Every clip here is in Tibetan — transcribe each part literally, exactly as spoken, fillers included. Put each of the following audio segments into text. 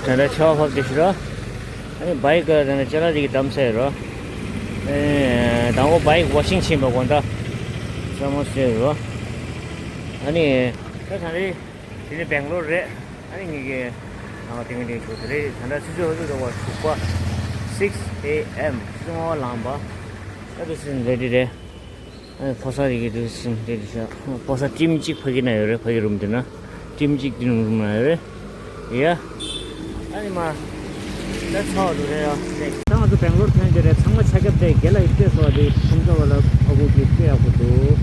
ད་ལྟ་ཆར་པ་བབས་བསྡད་ཤག་ར། ཨ་ནི་བྷའིཀ་ད་ལྟ་ཅ་ལག་ཅིག་གིས་བསྡམས་ཚར་ཡོད་ར། ཨེ་དང་པོ་བྷའིཀ་ཝ་ཤིང་ཕྱིན་པ་དགོངས་དག་ཚང་མ་བཟོས་ཡོད་ར། ཨ་ནི་ད་ད་རེས་དེ་ནི་སྦེང་ལོར་རེད། ཨ་ནི་ངེད་ཀྱི་ནང་ལ་ཏིང་ཏིང་འགྲོ་དེ་རེད། ད་ལྟ་ཆུ་ཚོད་ཧ་ཅང་ཚ་བ་དྲུག་པ། six a.m. ཆུ་ཚོད་ལྔ་པ་ལངས་པ། ད་དུ་སིན་རེ་ཌི་རེད། ཨ་ནི་ཕོ་གསར་རེ་གི་དུ་སིན་རེ་ཌི་ཤག་ཕོ་གསར་ཊིམ་གཅིག་ཕ་གི་ན་ཡོད་རེད། ཕ་གི་རུམ་དེ་ན་ཊིམ་གཅིག་དེ་རུམ་ན་ཡོད་རེད། ཡ། ཨ་ནི་མ། ད་ཚ་བ་འདུག་རེད་ཡ། ད་ང་ཚོ་སྦེང་ལོར་ཐོན་རྒྱུ་རེད། ཚང་མ་ཆ་རྒྱབ་དེ་རྒྱལ་ལ་ཡིབ་སྟེ་སོ་དེ་ཁོང་ཚོ་བ་ལ་ཨ་ཁུ་གི་དཔེ་ཡག་པོ་འདུག་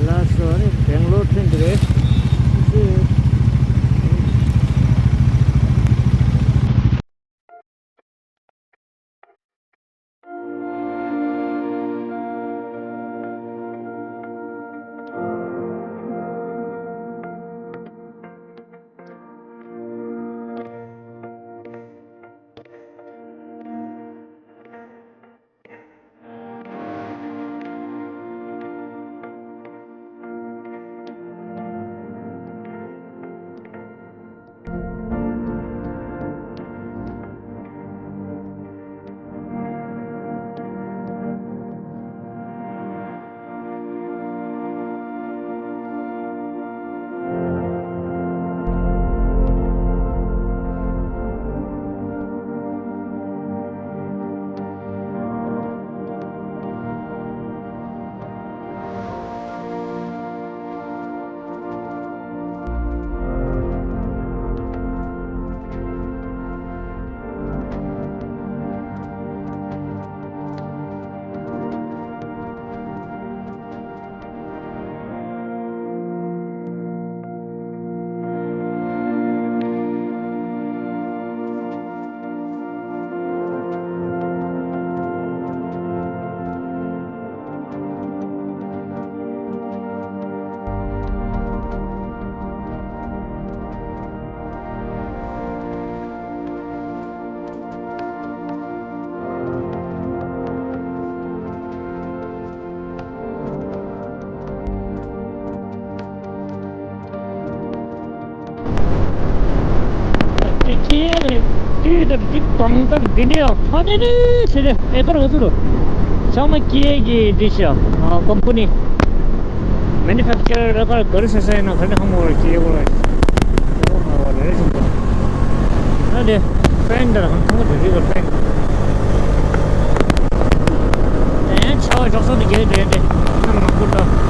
ལགས་སོ། ཨ་ནི་སྦེང་ལོར་ཐོན་རྒྱུ་རེད། ཀི་ཨེ་ལ་དུས་དང་འདི་གང་ལྟར་འདི་འདྲའི་ཕ་ནི་ནི་ཟེར་ཏེ་ཨེ་ཀར་འོ་ཚོད་ཚང་མ་ཀི་ཨེ་གི་འདི་ཤ་ཀོམ་པ་ནི་མེ་ནུ་ཕེག་ཅར་ར་ཀར་ག་རེ་ཟེར་ས་ཡིན་ན་ག་ནས་ཧ་མོ་ར་ཀི་ཨེ་གོ་ར་ཨེ་གོ་མ་བ་རེ་ཟིན་པ་ན་དེ་ཕེན་དར་ཧང་ཐང་དེ་རི་ག་ཕེན་ཨེ་ཆ་བ་འཇོག་ས་དེ་གེ་དེ་དེ་ནམ་མ་ཀུ་ཏ།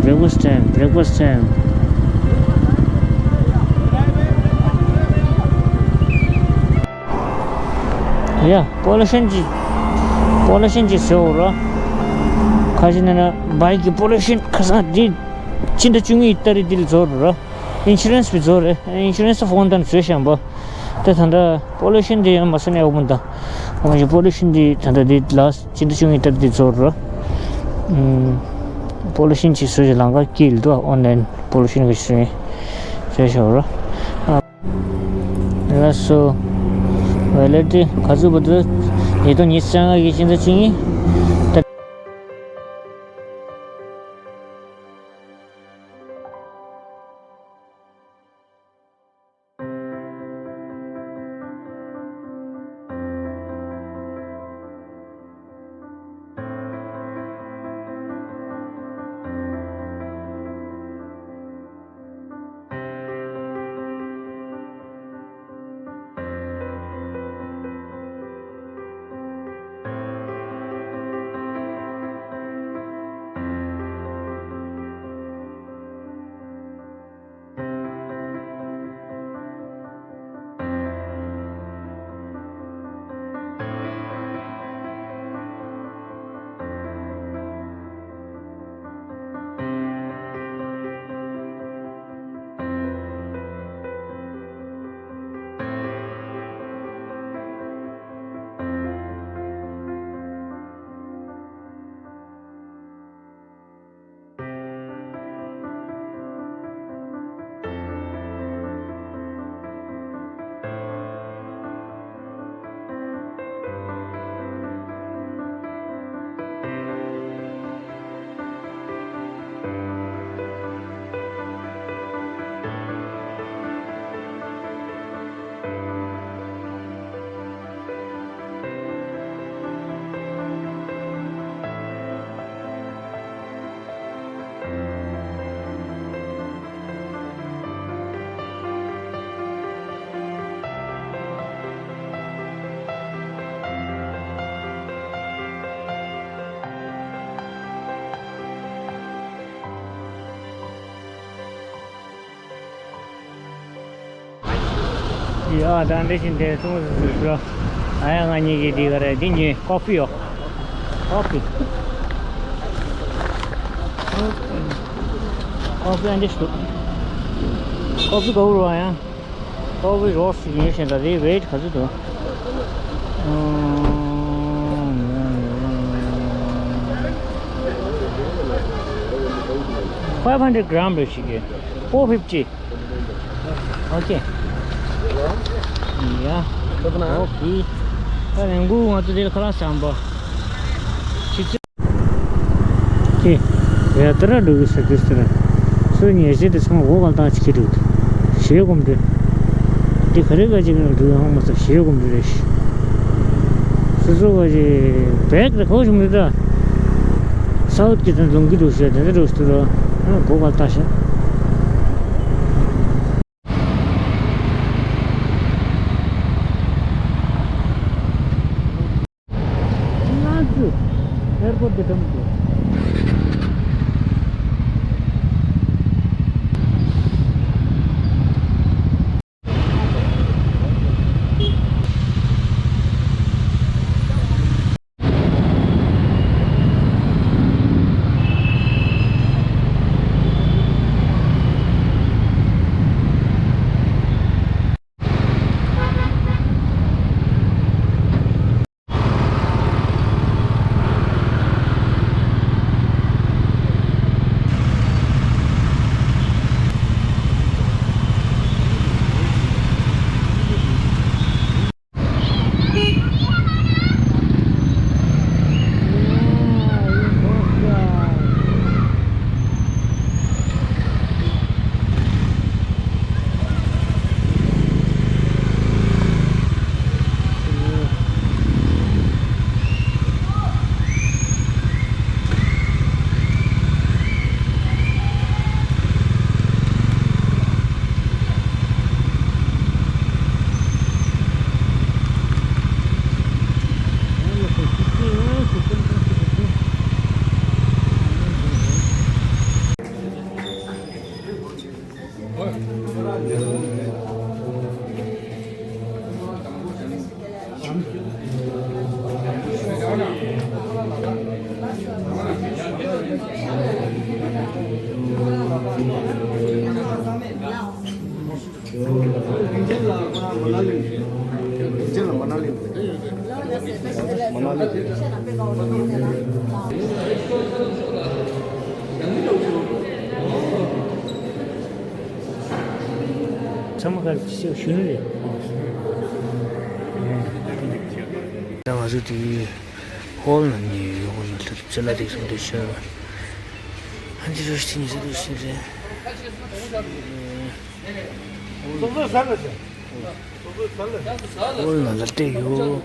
Breakfast time, breakfast time. ཡ། པོ་ལུ་ཤན་གྱི། པོ་ལུ་ཤན་གྱི་ཟེར་བ་ར། ཁ་ཅིག་ན་ན་བྷའིཀ་གི་པོ་ལུ་ཤན་ཁ་སང་འདི་ཕྱི་ཟླ་བཅུ་གཉིས་ཏ་རིག་འདི་ལ་བཟོ་ར། ཨིན་ཤུ་རན་སི་བཟོ་རེད། ཨིན་ཤུ་རན་སི་ཕོན་དང་བཟོས་ཤམ་པོ། ད་ད་ལྟ་པོ་ལུ་ཤན་འདི་ཡང་མ་སོན་ཡག་པོ་འདུག་ང་ཡི་པོ་ལུ་ཤན་འདི་ད་ལྟ་འདི་ལ་ཕྱི་ཟླ་བཅུ་གཉིས་ཏ་རིག་འདི་བཟོ་ར། ཨུམ། པོ་ལུ་ཤིན་ཅིག་བཟོ་ཞིག་ལམ་ཁ་དཀྱིལ་འདུག་ཨོན་ལན་པོ་ལུ་ཤིན་གྱི་བཟོས་བཟོས་ཤོག་ར། ལགས་སོ། ཝེ་ལེ་ཏི་ག་ཚོད་པ་འདུག་ཉིས་སྟོང་ཉི་ཤུ་རྩ་ལྔ་གི་ཕྱི་ཟླ་བཅུ་གཉིས། ཡ་ད་འདི་བཞིན་དེ་སོང་ཟིག་ར། ཨ་ཡ་ང་གཉིས་ཀྱི་འདི་ག་རེ་འདི་ཉོས། ཀོ་ཕི་ཡོ། ཀོ་ཕི། ཀོ་ཕི་ཨ་འདི་ཞུ། ཀོ་ཕི་ག་བོར་བ་ཡང་། ཀོ་ཕི་རོ་སི་ཉོས་ཤིང་ད་དེའི་ཝེ་ཊི་ག་ཚོད་འདུག་ཕའིབ་ཧན་ཌེ་རེཌ་གྷ་རམ་རེད་ཤིག་གི། ཕོར་ཕིབ་ཊི། ཨོ་ཁེ། ཡ། ཨོ་ཁེ། ད་ལན་གུ་ང་ཚོ་དེ་ལ་ཁ་ལག་ཟམ་པ། ཁེ། ཡ་ཏི་ར་འགྲོ་གི་ས་གི་སི་ཏི་ར། སོ་ཉེ་ཟེར་དེ་ཚང་མ་འོ་གང་བཏང་ཅིག་ཁེ་འགྲོ་གི་འདུག་ཞེ་གོམ་འདྲ། དེ་ག་རེ་ག་ཅིག་འགྲོ་ཡང་མ་ཚོགས་ཞེ་གོམ་འདྲ་རེད་ཤི། སོ་སོ་ག་ཅིག་བེག་རེ་ཁོ་ཞུམ་རེད་ད། སའུ་ཐི་གི་དང་ལུང་གི་འགྲོ་ཤི་དེ་འདྲ་འགྲོ་ཤི་འདུག་ར། འོ་གང་བཏང་ཤི། ང་ཚོ་ཨེར་པོར་ཊི་དེ་འགྲམ་དུ། ཚང་མ་གར་ཞུ་ནི་རེད། ད་ང་ཚོ་དེ་ཧོལ་ནང་ནས་ཡོང་ན་ལྷ་ཚེ་ལ་དེ་སོང་དེ་ཤར་ཧན་ཏི་རུ་ཤི་ནི་ཟེར་དུ་ཤི་རེད། ཧོལ་ནང་ལ་བལྟས་ཡོད།